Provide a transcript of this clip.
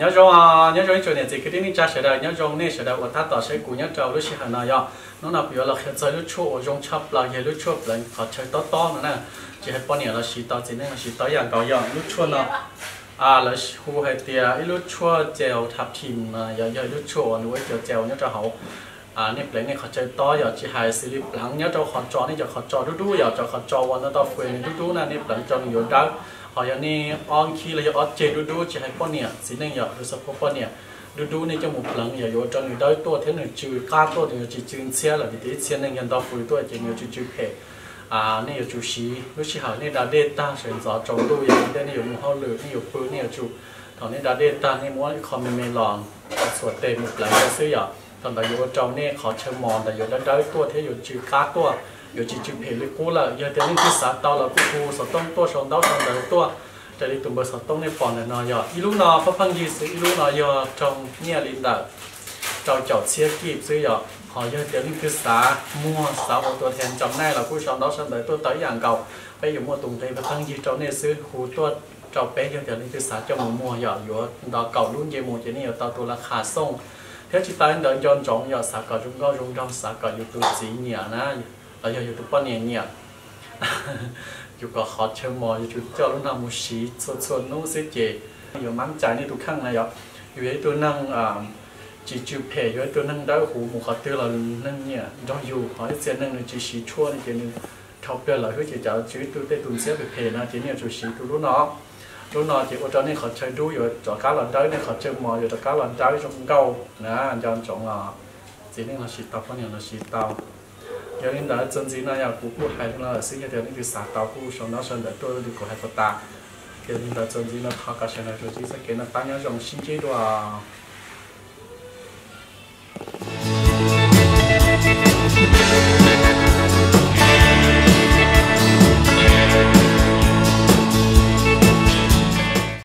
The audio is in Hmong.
Nyob zoo, nyob zoo ib tsoom niam txiv kwv tij neej tsa sawv daws, nyob zoo nej sawv daws uas tab tom saib kuv nyob rau lub sij hawm no yog. Hnub no kuv yuav los qhia txog ib lub tshuaj uas zoo tshaj plaws yog lub tshuaj pleev qhov chaw tob tob no na. Tsis hais poj niam los siv tau, txiv neej los siv tau ib yam nkaus yog lub tshuaj no. Lawv hu hais tias ib lub tshuaj cau thab thim no yog, yog ib lub tshuaj uas nws ua ib co cau nyob rau hauv. Nej pleev nej qhov chaw tob yog tsis hais xws li pleev nyob rau qhov tso, nej cov qhov tso dub dub yog cov qhov tso uas no tau fwm nws dub dub na, nej pleev rau nws yuav dawb. Ho yog nej ob khib los yog ob ceg dub dub, tsis hais poj niam txiv neej yog, lub xab phuab poj niam dub dub, nej coj mus pleev yog yuav ua rau nws dawb tuaj thiab nws tsw qab tuaj, nws yuav tsis tsw ntxhiab lawm vim tias ib txhia neeg yog nto fwm tuaj ces nws yuav tsw tsw phem. Nej yuav tsum siv lub sij hawm nej da dej tag sawv ntxov tsaus ntuj yog ua ntej nej yuav mus hauj lwm, nej yuav pw, nej yuav tsum, thaum nej da dej tag nej muab ib qho me me los txhuam tes mus pleev rau xwb yom. Thaum ntawd yuav ua rau nej qhov chaw mos ntawd yuav dawb dawb tuaj thiab yuav tsw qab tuaj, yuav tsis tsw phem li qub lawm. Yog tias leej twg xav tau los kuj hu xov tooj tuaj sau ntaub sau ntawv tuaj raws li tus npawb xov tooj nej pom ntawm no yog. Ib lub no pab pheej yig xwb, ib lub no yog raug nyiaj li ntawm rau caum txhiab kib xwb yom. Ho yog tias leej twg xav muag xav ua tua them ntsaum naij los kuj sau ntaub sau ntawv tuaj tau ib yam nkaus. Peb yuav muaj tus nqi pab pheej yig rau nej xwb, hu tuaj rau peb yog tias leej twg xav coj mus muag yom. Yuav nto kaum lub nce mus ces nej yuav tau tus la qha xooj thiab tsis tas li ntawd nco ntsoov yog xav kom zoo nkauj zoo nraug, xav kom yus tus txiv nyiam na, los yog yus tus poj niam nyiam. Yus kom qhov chaw mos yuav tsum coj lub no mus siv txhua txhua hnub xwb ces yuav mab cais nej tus kheej na yom. Yus yog ib tug neeg tsis tsw phem, yog ib tug neeg dawb huv mus qhov twg los neeg nyiam nrog yus. Ho ib txhia neeg nws tsis siv tshuaj no ces nws dhau pliag lawm xwb ces cov tsw ib tug tej tus ntxhiab phem phem no ces nej yuav tsum siv tus lub no. Lub no ces ua rau nej qhov chaw dub yuav rov qab los dawb, nej qhov chaw mos yuav rov qab los dawb zoo nkauj na. Nco ntsoov os, txiv neej los siv tau, poj niam los siv tau. Yog li ntawd txuas ntxiv no yog kuv kuj hais li no lawm xwb, yog tias leej twg xav tau kuj sau ntaub sau ntawv tuaj li kuv hais puas tas. Yog li ntawd txuas ntxiv no thov kom sawv daws tsuas ntsib txoj kev noj qab nyob zoo, sib ntsib dua.